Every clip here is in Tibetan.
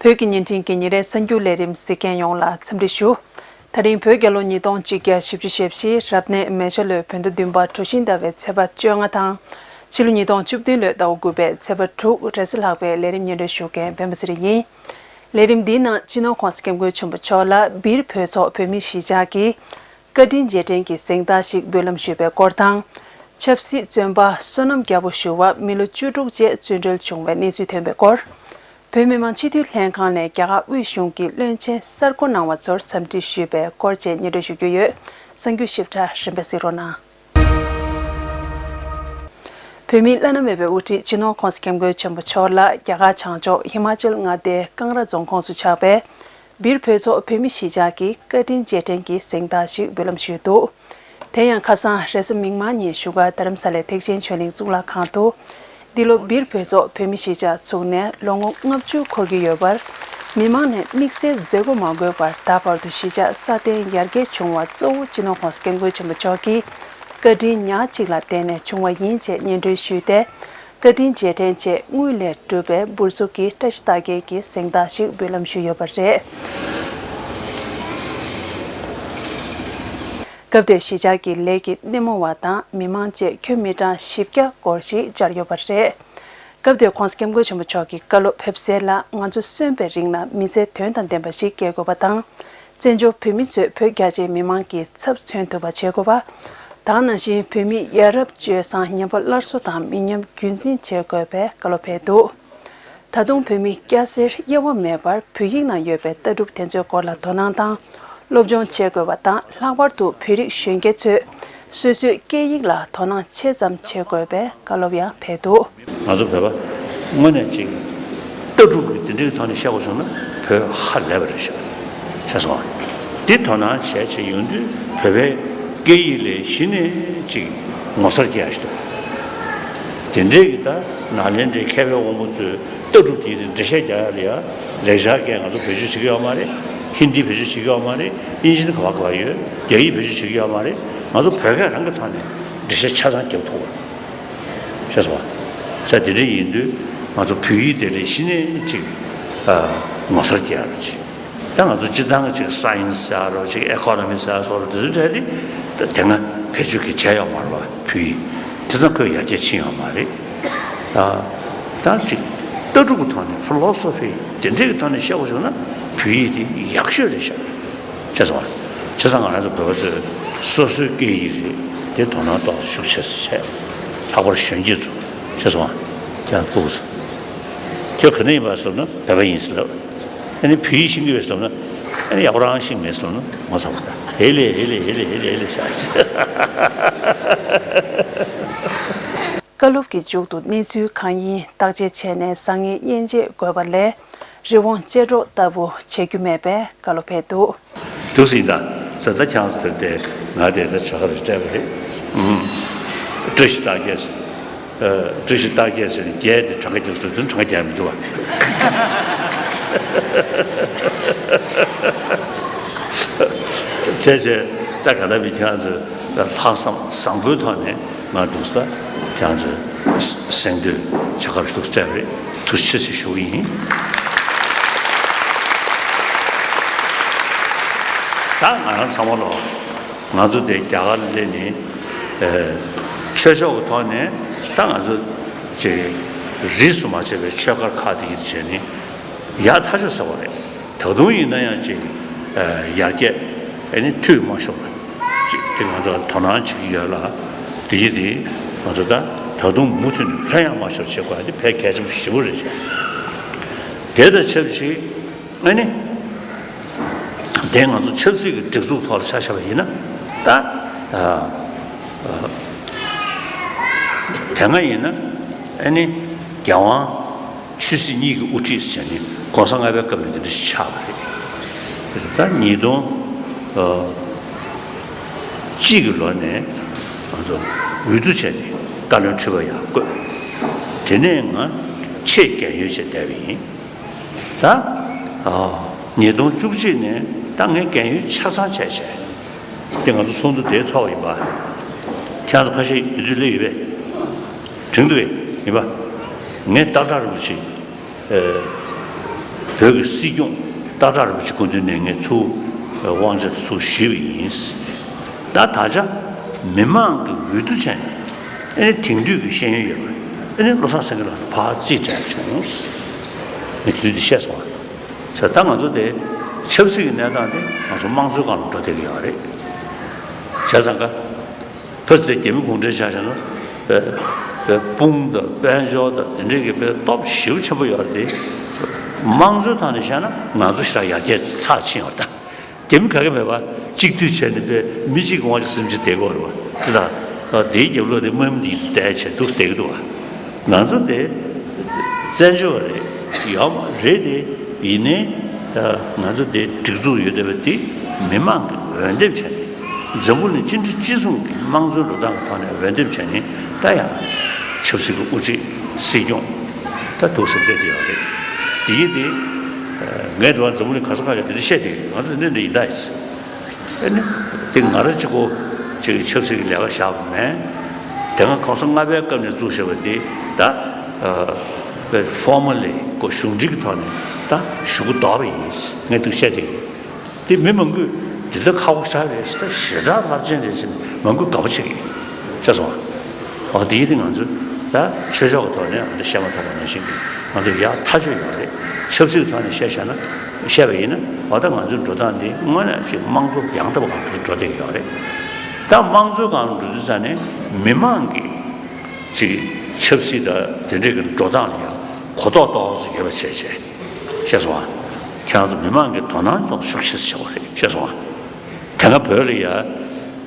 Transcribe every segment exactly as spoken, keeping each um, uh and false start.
བོད་ཀྱི་བརྙན་འཕྲིན་གྱི་ཉིན་རེའི་གསར་འགྱུར་ལས་རིམ་གཟིགས་མཁན་ཡོངས་ལ་འཚམས་འདྲི་ཞུ། ད་རིང་བོད་རྒྱལ་ལོ་ཉིས་སྟོང་གཅིག་བརྒྱ་བཞི་བཅུ་ཞེ་བཞི་རབ་གནས་མེ་བྱ་ལོའི་བོད་ཟླ་བདུན་པ་གྲོ་བཞིན་ཟླ་བའི་ཚེས་པ་བཅོ་ལྔ་དང་། ཕྱི་ལོ་ཉིས་སྟོང་བཅུ་བདུན་ལོའི་ཟླ་བ་དགུ་པའི་ཚེས་པ་དྲུག་རེས་གཟའ་ལྷག་པའི་ལས་རིམ་སྙན་སྒྲོན་ཞུ་མཁན་སྤེན་པ་ཚེ་རིང་ཡིན། ལས་རིམ་འདིའི་ནང་སྤྱི་ནོར་༸གོང་ས་༸སྐྱབས་མགོན་ཆེན་པོ་མཆོག་ལ་སྦིར་བོད་ཚོགས་བོད་མི་གཞིས་ཆགས་ཀྱི་བཀའ་དྲིན་རྗེས་དྲན་གྱི་གཟེངས་རྟགས་ཤིག་འབུལ་ལམ་ཞུས་པའི་སྐོར་དང་། ཆབ་སྲིད་བཙོན་པ་བསོད་ནམས་རྒྱལ་པོ་ཞུ་བ་མི་ལོ་བཅུ་དྲུག་རྗེས་བཙོན་གྲོལ་བྱུང་བའི་གནས་ཚུལ་ཐོན་པའི་སྐོར། བོད་མི་མང་སྤྱི་འཐུས་ལྷན་ཁང་ནས་རྒྱ་གར་དབུས་གཞུང་གི་བློན་ཆེན་གསར་བསྐོ་གནང་བ་ཚོར་འཚམས་འདྲི་ཞུས་པའི་སྐོར་བཅས་སྙན་སྒྲོན་ཞུ་རྒྱུ་ཡོད། གསར་འགྱུར་ཞིབ་ཕྲ་རིམ་པས་གཟིགས་རོགས་གནང་། བོད་མིའི་བླ་ན་མེད་པའི་དབུ་ཁྲིད་སྤྱི་ནོར་༸གོང་ས་༸སྐྱབས་མགོན་ཆེན་པོ་མཆོག་ལ་རྒྱ་གར་བྱང་ཕྱོགས་ཧི་མ་ཅལ་མངའ་སྡེའི་ཀང་ར་རྫོང་ཁོངས་སུ་ཆགས་པའི་སྦིར་བོད་ཚོགས་བོད་མི་གཞིས་ཆགས་ཀྱི་བཀའ་དྲིན་རྗེས་དྲན་གྱི་གཟེངས་རྟགས་ཤིག་འབུལ་ལམ་ཞུས་འདུག་དེ་ཡང་ཁ་སང་རེས་གཟའ་མིག་དམར་ཉིན་བཞུགས་སྒར་རྡ་རམ་ས་ལའི་ཐེག་ཆེན་ཆོས་གླིང་གཙུག་ལག་ཁང་དུ། འདི་ལོ་སྦིར་བོད་ཚོགས་བོད་མི་གཞིས་ཆགས་ཚུགས་ནས་ལོ་ངོ་ལྔ་བཅུ་འཁོར་གྱི་ཡོད་པར། མི་མང་ནས་དམིགས་བསལ་མཛད་སྒོ་མ་དགོས་པར་ད་བར་དུ་གཞིས་ཆགས་སྲ་བརྟན་ཡར་རྒྱས་བྱུང་བ་གཙོ་བོ་སྤྱི་ནོར་༸གོང་ས་༸སྐྱབས་མགོན་ཆེན་པོ་མཆོག་གི་བཀའ་དྲིན་ཉག་གཅིག་ལ་བརྟེན་ནས་བྱུང་བ་ཡིན་ཅེས་སྙན་སྒྲོན་ཞུས་ཏེ། བཀའ་དྲིན་རྗེས་དྲན་ཆེད་དངུལ་ལས་གྲུབ་པའི་འབུར་ཚུགས་ཀྱི་བཀྲ་ཤིས་རྟགས་བརྒྱད་ཀྱི་གཟེངས་རྟགས་ཤིག་འབུལ་ལམ་ཞུས་ཡོད་པ་རེད། སྐབས་དེར་གཞིས་ཆགས་ཀྱི་ལས་ཀྱི་སྣེ་མོ་བ་དང་མི་མང་བཅས་ཁྱོན་མི་གྲངས་བཞི་བརྒྱ་སྐོར་ཞིག་བཅར་ཡོད་པ་རེད། སྐབས་དེར་༸གོང་ས་༸སྐྱབས་མགོན་ཆེན་པོ་མཆོག་གིས་བཀའ་སློབ་ཕེབས་གསལ་ལ། ང་ཚོ་གསོན་པའི་རིང་ལ་མི་ཚེ་དོན་དང་ལྡན་པ་ཞིག་སྐྱེལ་དགོས་པ་དང་། བཙན་བྱོལ་བོད་མི་ཚོས་བོད་རྒྱ་ཆེའི་མི་མང་གི་ཚབ་མཚོན་ཐུབ་པ་བྱེད་དགོས་པ། ད་ག་ནང་བཞིན་བོད་མི་ཡ་རབས་སྤྱོད་བཟང་ཉམས་པ་སླར་གསོ་དང་མི་ཉམས་རྒྱུན་འཛིན་བྱེད་དགོས་པའི་བཀའ་སློབ་ཕེབས་འདུག་ད་དུང་བོད་མི་སྐྱ་སེར་དབྱེ་བ་མེད་པར་བོད་ཡིག་ནང་ཡོད་པའི་ལྟ་གྲུབ་དེ་ཚོའི་སྐོར་ལ་དོ་སྣང་དང་། སློབ་སྦྱོང་བྱེད་དགོས་པ་དང་། ལྷག་པར་དུ་བོད་རིགས་གཞོན་སྐྱེས་ཚོས་སོ་སོའི་སྐད་ཡིག་ལ་དོ་སྣང་ཆེ་ཙམ་བྱེད་དགོས་པའི་བཀའ་སློབ་ཡང་ཕེབས་འདུག་ང་ཚོ་བོད་པ་དངོས་གནས་ཅིག་ལྟ་གྲུབ་ཀྱི་དེ་འདྲའི་ཐོག་ནས་བཤད་དགོས་བྱུང་ན་བོད་ཧ་ལས་པ་རེད་ཤག་ཤེས་སོང་ཨ། འདི་དོ་སྣང་བྱས་བྱས་ཡོང་དུས་བོད་པའི་སྐད་ཡིག་ལ་གཞི་ནས་ཅིག་ངོ་མཚར་སྐྱེ་ཡ་ཞིག་འདུག་དེ་འདྲའི་གི་ད་ནཱ་ལེནྡྲའི་མཁས་པའི་དབང་པོ་ཚོས་ལྟ་གྲུབ་དེ་འགྲེལ་བཤད་རྒྱག་ཡ་ལ་ཡ་ལེགས་སྦྱར་སྐད་ང་ཚོ་བེད་སྤྱོད་བྱེད་ཀྱི་ཡོད་མ་རེད། ཧིན་དི་བེད་སྤྱོད་བྱེད་ཀྱི་ཡོད་མ་རེད། དབྱིན་ཇི་ནི་ག་བ་ག་བ་ཡོད། རྒྱ་ཡིག་བེད་སྤྱོད་བྱེད་ཀྱི་ཡོད་མ་རེད། ང་ཚོ་བོད་སྐད་རང་གི་ཐོག་ནས་འགྲེལ་བཤད་ཆ་ཚང་རྒྱབ་ཐུབ་པ། ཤེས་སོང་ཨ། ས་དེ་འདྲ་ཡིན་དུས་ང་ཚོ་བོད་ཡིག་དེ་ལས་གཞི་ནས་ཅིག་ཨ་ངོ་མཚར་སྐྱེ་ཡ་རུ་ཅིག་ད་ང་ཚོ་སྤྱི་བཏང་གི་ཅིག་སའེན་སི་ཟེར་རོ་ཅིག་ཨེ་ཀོ་ནོ་མི་ཟེར་སོགས་རོ་དེ་ཚོ་འདྲ་དེ་ད་དེ་སྔ་བེད་སྤྱོད་ཀྱི་བྱས་ཡོད་མ་རེད་བ། བོད་ཡིག་དེ་ཚོ་ཁོས་ཡར་རྒྱས་ཕྱིན་ཡོད་མ་རེད། ཨ་ད་ཅིག་ལྟ་གྲུབ་ཀྱི་ཐོག་ནས་ཕི་ལོ་སོ་ཕི་དེ་འདྲའི་གི་ཐོག་ནས་བཤད་དགོས་བྱུང་ན་བོད་ཡིག་དེ་ཡག་ཤོས་རེད་ཤག་ཤེས་སོང་ཨ། བྱས་ཙང་ང་རང་ཚོ་བོད་པ་ཚོས་སོ་སོའི་སྐད་ཡིག་རེད་དེ་དོ་སྣང་ཏོག་ཙམ་ཤུགས་ཆེ་ཙམ་བྱས། ལྷག་པར་གཞོན་སྐྱེས་ཚོ་ཤེས་སོང་ཨ། ཀྱང་ཕྲུ་གུ་ཚོ་ཁྱོད་ག་ནས་ཡིན་པ་ཟེར་ན་བོད་པ་ཡིན་ཟེར་ལབ། ཨ་ནི་བོད་ཡིག་ཤེས་ཀྱི་ཡོད་ཟེར་ན་ཨ་ནི་ཡག་པོ་རང་ཤེས་མེད་ཟེར་ན་ངོ་ཚ་བ་ད་ཧེ་ལེ་ཧེ་ལེ་ཧེ་ལེ་ཧེ་ལེ་ཧེ་ལེ་ཟེར། བཀའ་སློབ་ཀྱི་མཇུག་ཏུ་གནས་ཚུལ་གང་ཡིན་བརྟག་དཔྱད་བྱས་ནས་བཟང་ངན་དབྱེ་འབྱེད་དགོས་པ་ལས། རི་བོང་ཅལ་འདྲོགས་ལྟ་བུ་བྱེད་རྒྱུ་མེད་པའི་བཀའ་སློབ་ཕེབས་འདུག་འདུག་སེ་ཡིན་ད། ཟེར་ད་ཁྱེད་ཚོ་དེར་དེ་ང་དེ་ལྟར་བྱ་དགའ་རེ་སྤྲད་པ་རེད། ཨུམ། བཀྲ་ཤིས་རྟགས་བརྒྱད་ཟེར། ཨ། བཀྲ་ཤིས་རྟགས་བརྒྱད་ཟེར་ནས་བརྒྱད་དེ་གྲངས་ཀ་རྒྱག་ཟེར་དུས་གྲངས་ཀ་རྒྱག་མི་འདུག་བ། བྱས་བྱས་ད་ག་ད་བི་ཁྱེད་ཚོ་ལྷག་བསམ་བཟང་པོའི་ཐོག་ནས། ང་འདུག་ས་ཁྱེད་ཚོས་གསན་དུས་བྱ་དགའ་ཞུ་སྤྲད་རེད། ཐུགས་རྗེ་ཆེ་ཞུ་གི་ཡིན། ད་ང་རང་ཚང་མ་ལོ་ང་ཚོ་དེ་རྒྱ་གར་ལ་སླེབས་ནས་ཆོས་ཕྱོགས་ཀྱི་ཐོག་ནས་ད་ང་ཚོ་ཅིག་རིས་སུ་མ་ཆད་པའི་ཆོས་སྒར་ཁག་དེ་ཡིན་བྱས་ནས། ཡག་ཐག་ཆོད་ཟེར་བ་རེད། ད་དུང་ཡིན་ན་ཡང་ཅིག་ཡར་རྒྱས་ཨ་ནི་མཐུད་མ་ཤོར་བ་ཅིག་དེ་ང་ཚོ་དོ་སྣང་བྱེད་ཀྱི་ཡོད་ལ། དེ་ཡིན་དེ་ང་ཚོ་ད་ད་དུང་མུ་མཐུད་ནས་ལྷོད་ཡངས་མ་ཤོར་བྱེད་དགོས་ཡ་དེ་དཔེ་གལ་ཆེན་པོ་ཞེ་པོ་རེད། དེ་དང་ཆབས་ཅིག་ཨ་ནི་དེ་ང་ཚོ་ཆབ་སྲིད་ཀྱི་སྒྲིག་འཛུགས་ཐོག་ལ་ཆ་བཞག་པ་ཡིན་ན་ད་ཨ་ཨ་དེ་སྔ་ཡིན་ན་ཨ་ནི་རྒྱལ་དབང་ཆོས་སྲིད་གཉིས་ཀྱི་དབུ་ཁྲིད་ཟེར་ནས་གོང་ས་ལྔ་པའི་སྐབས་ནས་དེ་འདྲ་ཞིག་ཆགས་པ་རེད། ད་ཉིས་སྟོང་གཅིག་གི་ལོ་ནས་ང་ཚོ་འོས་བསྡུ་བྱས་ནས་བཀའ་བློན་ཁྲི་པ་ཡར་བསྐོས། དེ་ནས་ང་ཆེས་རྒན་ཡོལ་བྱས་བསྡད་པ་ཡིན། ད་ཉིས་སྟོང་བཅུ་གཅིག་ནས་ད་ངས་རྒན་ཡོལ་ཆ་ཚང་བྱས་བྱས། དེ་ང་ཚོ་ཚོགས་འདུ་དེའི་ཚོགས་པ་ཡིན་པ། ཁྱེད་ཚོ་ཁ་ཤས་དེ་དུས་སླེབས་ཡོད་པས། དྲན་འདུག་གས། ཡིན་པ། ངས་སྟག་བྲག་རིན་པོ་ཆེ་ཨ་ བོད་ཀྱི་སྲིད་སྐྱོང་སྟག་བྲག་རིན་པོ་ཆེ་སྐུ་མདུན་ནས་ངས་ཚུར་དབང་ཆ་དེ་ཚུར་ཞུས་པ་ཡིན། ད་ད་ཆ་མི་མང་གི་འོས་བསྡུ་བྱས་ནས་ཨ་ནི་དེང་དུས་ཀྱི་ཤེས་ཡོན་ཡོད་པ་ཨ་ནི་བློ་བཟང་སེང་གེ་ལགས་ཕར་རྩིས་སྤྲད་བྱུང་། ངས་དེ་དུས་དེ་བཤད་སོང་བ། ད་ང་ཚོ་དེ་ཆབ་སྲིད་ཀྱི་གནས་སྟངས་དེ་ང་ཚོ་དམངས་གཙོའི་སྒང་ལ་འགྲོ་བསྡད་ཀྱི་ཡོད་རེད། བྱས་ཙང་ཀ་ཕར་ཚུར་རྒྱ་མི་གུང་ཁྲན་ཆ་བཞག་ན་དཔེ་དཔེ་དཔུང་དང་དཔལ་འབྱོར་དང་དེ་འདྲའི་གི་དཔེ་སྟོབས་ཞེ་པོ་ཆེན་པོ་ཡོད་རེད་དེ། དམངས་གཙོའི་ཐོག་ནས་བཤད་ན་ང་ཚོ་ཞེ་དྲག་ཡར་རྒྱས་ཚར་ཕྱིན་ཡོད་རེད་ད། རྒྱ་མི་ག་གེ་མེད་པ་གཅིག་སྡུད་བྱས་ནས་དཔེ་མི་གཅིག་གི་དབང་ཆ་སེམས་ཅན་བསྡད་ཀྱི་ཡོད་རེད་བ། དེ་དང་དེའི་རྒྱབ་ལོགས་དེ་དམག་མི་དེ་ཚོ་བསྡད་བྱས་འདུག་བསྡད་ཀྱི་འདུག་བ། ང་ཚོ་དེ་བཙན་བྱོལ་བ་རེད། ཡོད་མ་རེད་དེ། ཡིན་ནའི་ད་ང་ཚོ་དེ་སྒྲིག་འཛུགས་ཡོད་བསྡད་པ་དེ་མི་མང་གི་འོས་འདེམས་བྱས་ནས་འཛམ་བུ་གླིང་སྤྱི་འཐུས་སྤྱི་གསུམ་གྱི་དམངས་གཙོའི་འགྲོ་སྟངས་ཀྱི་ཐོག་ནས་འོས་འདེམས་བྱས་ནས་ད་ཡང་ཆབ་སྲིད་ཀྱི་དབུ་ཁྲིད་སྲིད་སྐྱོང་ད་འདུག་སེ་སླེབས་བསྡད་ཡོད་རེད། དེ་ཡིན་དེ་ངས་དེ་བ་འཛམ་བུ་གླིང་ག་ས་ག་ལ་དེ་འདྲ་བཤད་བསྡད་ཡོད། ང་ཚོ་དེ་འདྲ་ཡིན་ད་ཡིན། ཨ་ནི། དེ་ང་རང་གཅིག་པོ་ཅིག་ཆབ་སྲིད་ཀྱི་ལས་ཀ་བཞག་པ་མེད། དེ་སྔ་གོང་ས་ལྔ་པའི་སྐབས་ནས་བཙུགས་བཞག་པ་དེ་ད་ཨ་ཕོར་མལ་ལི་ཀོ་གཞུང་འབྲེལ་གྱི་ཐོག་ནས་ད་ཞུ་གུ་འདོགས་པ་ཡིན། ངས་འདུག་བཤད་དེ་ཡིན། དེ་མི་མང་པོས་དེ་ལྟར་ཁག་པོ་ཞེ་དྲག་རེད་ཟེར། ད་ཞེ་དྲག་རླབས་ཆེན་རེད་ཟེར་ནས་མང་པོས་དགའ་པོ་བྱེད་ཀྱི་ཡོད། ཤེས་སོང་ཨ། འོ་དེ་ཡིན་དུས་ང་ཚོས་ད་ཆོས་ཕྱོགས་ཀྱི་ཐོག་ནས་ང་ཚོས་བཤད་མ་ཐུབ་པ་ནང་བཞིན་གྱི་ང་ཚོ་ཡག་ཐག་ཆོད་ཡོད་རེད། ཆབ་སྲིད་ཀྱི་ཐོག་ནས་བཤད་བཞག་ན་བཤད་པ་ཡིན་ན་འོ་ད་ང་ཚོའི་འགྲོ་སྟངས་འདི་དངོས་གནས་ཅིག་དམངས་གཙོ་ཡང་དག་པ་སྒང་དུ་འགྲོ་བསྡད་ཀྱི་ཡོད་རེད། ད་དམངས་གཙོའི་སྒང་འགྲོ་དུས་ཙང་ནས་མི་མང་གིས་ཅིག་ཆབ་སྲིད་དང་དེ་འདྲའི་གི་འགྲོ་སྟངས་ལ་ཡང་གོ་རྟོགས་ཏོག་ཙམ་ཡོད་པ་བྱས་བྱས། ཤེས་སོང་ཨ། ཁྱེད་རང་ཚོ་མི་མང་གི་དོ་སྣང་ཅུང་ཤུགས་ཆེ་ཙམ་བྱེད་དགོས་རེད། ཤེས་སོང་ཨ། དེ་སྔ་བོད་ལ་ཡ།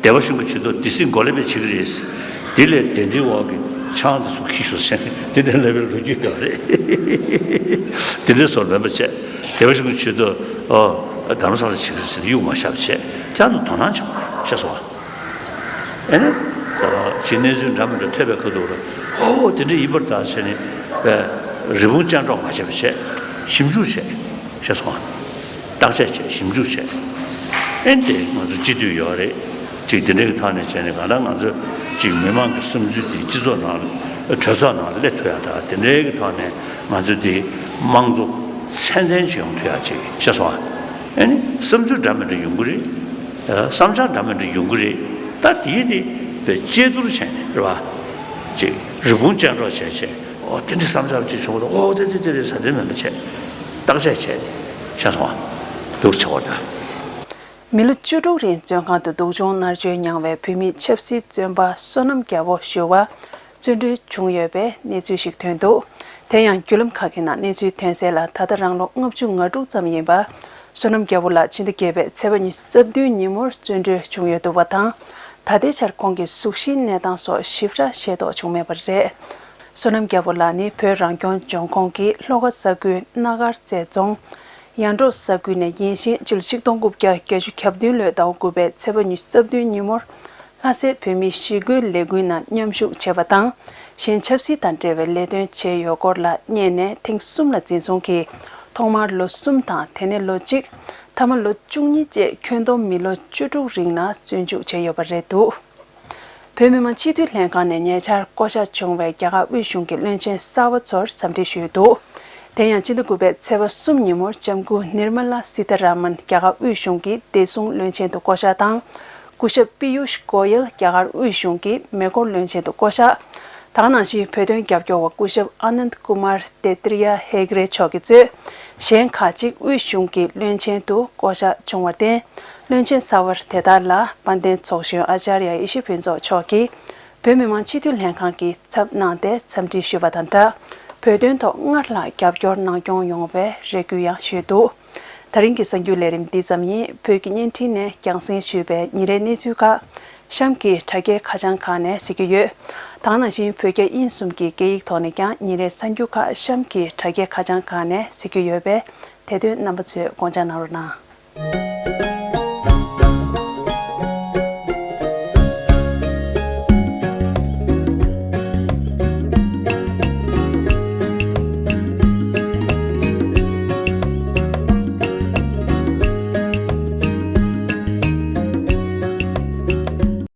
སྡེ་པ་གཞུང་གི་ཇུས་གཏོགས་འདི་སྲིད་མགོ་ལས་པའི་བྱེད་ཀྱི་རེད། འདི་ལས་གདན་འདྲེན་འོག་གི་ཆང་འདི་ཚོ་ཁྱི་ཤོར་ཟེར་ནས་འདི་འདྲ་ལབ་པའི་ལོ་རྒྱུས་ཡོད་རེད། འདི་འདྲ་བཟོ་མེད་པ་བྱས། སྡེ་པ་གཞུང་གི་ཇུས་གཏོགས་ཨོ་རྡ་རམ་ས་ལ་བྱེད་ཀྱི་རེད་ཟེར་ནས་གཡུག་མ་བཞག་པ་བྱས། ཁྱེད་རང་ཚོ་དོ་སྣང་བྱེད་དགོས་རེད། ཤེས་སོང་ཨ། ཨེ་ནི། ཅིག་གནས་ཚུལ་འདྲ་མི་འདྲ་ཐོས་པའི་ཁ་ཐུག་ལ་ཨོ་དེ་འདྲ་ཡིན་པར་ཐལ་ཟེར་ནས་རི་བོང་ཅལ་འདྲོགས་མ་བྱས་པ་བྱས། ཞིབ་འཇུག་བྱས། ཤེས་སོང་ཨ། བརྟག་དཔྱད་བྱས། ཞིབ་འཇུག་བྱས། ཨེ་འདི་ང་ཚོ་སྤྱི་འཐུས་ཡོད་རེད། ཅིག་དེ་འདྲའི་གི་ཐོག་ནས་བྱས་ནས་གང་ལྟར་ང་ཚོ་ཅིག་མི་མང་གི་བསམ་ཚུལ་དེ་སྤྱི་ཚོགས་ནང་གྲོས་ཚོགས་ནང་སླེབས་ཐུབ་ཡ་དང་དེ་འདྲའི་གི་ཐོག་ནས་ང་ཚོ་དེ་དམངས་གཙོ་ཚད་ལྡན་ཅིག་ཡོང་ཐུབ་ཡ་ཅིག་ཤེས་སོང་ཨ། ཨེ་ནི་བསམ་ཚུལ་འདྲ་མི་འདྲ་ཡོང་གི་རེད། བསམ་འཆར་འདྲ་མི་འདྲ་ཡོང་གི་རེད། ད་དེའི་དེ་བའི་དཔྱད་བསྡུར་བྱས་ནས་རེད་བ། ཅིག་རི་བོང་ཅལ་འདྲོགས་བྱས་བྱས་ཨོ་དེ་འདྲའི་བསམ་འཆར་ཅིག་བྱུང་བ་དང་ཨོ་དེ་དེ་དེ་རེད་ཟེར་དེ་མིན་པ་བྱས། བརྟག་དཔྱད་བྱས་ནས་ཤེས་སོང་ཨ། འདུག་ཆོག་པ་འདྲ། མི་ལོ་བཅུ་དྲུག་རིང་བཙོན་ཁང་དུ་སྡུག་སྦྱོང་མནར་གཅོད་མྱངས་བའི་བོད་མིའི་ཆབ་སྲིད་བཙོན་པ་བསོད་ནམས་རྒྱལ་པོ་ཞུ་བ་བཙོན་གྲོལ་བྱུང་ཡོད་པའི་གནས་ཚུལ་ཞིག་ཐོན་འདུག་དེ་ཡང་བརྒྱུད་ལམ་ཁག་གི་ནང་གནས་ཚུལ་ཐོན་གསལ་ལ། ད་ལྟ་རང་ལོ་ལྔ་བཅུ་ང་དྲུག་ཙམ་ཡིན་པ་བསོད་ནམས་རྒྱལ་པོ་ལགས་ཕྱི་ཟླ་བརྒྱད་པའི་ཚེས་པ་ཉི་ཤུ་རྩ་བདུན་ཉིན་མོར་བཙོན་གྲོལ་བྱུང་ཡོད་འདུག་པ་དང་། ད་ལྟའི་ཆར་ཁོང་གི་གཟུགས་གཞིའི་གནས་སྟངས་སོགས་ཞིབ་ཕྲ་ཤེས་རྟོགས་བྱུང་མེད་པ་རེད། བསོད་ནམས་རྒྱལ་པོ་ལགས་ནི་བོད་རང་སྐྱོང་ལྗོངས་ཁོངས་ཀྱི་ལྷོ་ཁ་ས་ཁུལ་སྣ་དཀར་རྩེ་རྫོང་ཡར་འབྲོག་ས་ཁུལ་ནས་ཡིན་ཞིང་། ཕྱི་ལོ་ཆིག་སྟོང་དགུ་བརྒྱ་བརྒྱད་ཅུ་གྱ་བདུན་ལོའི་ཟླ་བ་དགུ་པའི་ཚེས་པ་ཉི་ཤུ་རྩ་བདུན་ཉིན་མོར་ལྷ་སའི་བོད་མིའི་ཞི་རྒོལ་ལས་འགུལ་ནང་མཉམ་ཞུགས་བྱས་པ་དང་། གཞན་ཆབ་སྲིད་དང་འབྲེལ་བའི་ལས་དོན་བྱས་ཡོད་སྐོར་ལ་བསྙད་ནས་ཐེངས་གསུམ་ལ་འཛིན་བཟུང་གིས། ཐོག་མར་ལོ་གསུམ་དང་དེ་ནས་ལོ་གཅིག་མཐའ་མ་ལོ་བཅུ་གཉིས་བཅས་ཁྱོན་བསྡོམས་མི་ལོ་བཅུ་དྲུག་རིང་ལ་བཙོན་འཇུག་བྱས་ཡོད་པ་རེད་འདུག་བོད་མི་མང་སྤྱི་འཐུས་ལྷན་ཁང་ནས་ཉེ་ཆར་བསྐོ་བཞག་བྱུང་བའི་རྒྱ་གར་དབུས་གཞུང་གི་བློན་ཆེན་གསར་པ་ཚོར་འཚམས་འདྲི་ཞུས་འདུག་དེ་ཡང་སྤྱི་ཟླ་དགུ་པའི་ཚེས་པ་གསུམ་ཉིན་མོར་ལྕམ་སྐུ་ནིར་མ་ལ་སི་ཐ་ར་མན་རྒྱ་གར་དབུས་གཞུང་གི་བདེ་སྲུང་བློན་ཆེན་དུ་བསྐོ་བཞག་དང་། སྐུ་ཞབས་པི་ཡུཤ་གོ་ཡལ་རྒྱ་གར་དབུས་གཞུང་གི་མེ་འཁོར་བློན་ཆེན་དུ་བསྐོ་བཞག་ད་ག་ནང་བཞིན་བོད་དོན་རྒྱབ་སྐྱོར་བ་སྐུ་ཞབས་ཨ་ནནྡ་ཀུ་མར་དེ་ཏྲི་ཡ་ཧེ་གྷ་རེ་མཆོག་གིས་གཙོས། གཞན་ཁག་ཅིག་དབུས་གཞུང་གི་བློན་ཆེན་དུ་བསྐོ་བཞག་བྱུང་བར་བརྟེན། བློན་ཆེན་གསར་པར་དེ་དག་ལ་དཔལ་ལྡན་ཚོགས་གཞོན་ཨ་ཅཱརྱ་ཡེ་ཤེས་ཕུན་ཚོགས་མཆོག་གིས་བོད་མི་མང་སྤྱི་འཐུས་ལྷན་ཁང་གི་ཚབ་གནང་སྟེ་འཚམས་འདྲི་ཞུས་པ་དང་སྦྲགས། བོད་དོན་ཐོག་སྔར་ལྷག་རྒྱབ་སྐྱོར་གནང་སྐྱོང་ཡོང་བའི་རེ་སྐུལ་ཡང་ཞུས་འདུག་ད་རིང་གི་གསར་འགྱུར་ལས་རིམ་འདི་ཙམ་ཡིན། བོད་ཀྱི་བརྙན་འཕྲིན་ནས་རྒྱང་སྲིང་ཞུས་པའི་ཉིན་རེའི་གནས་ཚུལ་ཁག་གཤམ་གྱི་དྲ་རྒྱའི་ཁ་བྱང་ཁག་ནས་གཟིགས་ཀྱི་ཡོད། ད་ག་ནང་བཞིན་བོད་རྒྱ་དབྱིན་གསུམ་གྱི་སྐད་ཡིག་ཐོག་ནས་ཀྱང་ཉིན་རེའི་གསར་འགྱུར་ཁག་གཤམ་གྱི་དྲ་རྒྱའི་ཁ་བྱང་ཁག་ནས་གཟིགས་ཀྱི་ཡོད་པས། དེ་དོན་རྣམ་པ་ཚོས་དགོངས་འཇགས་གནང་རོགས་གནང་།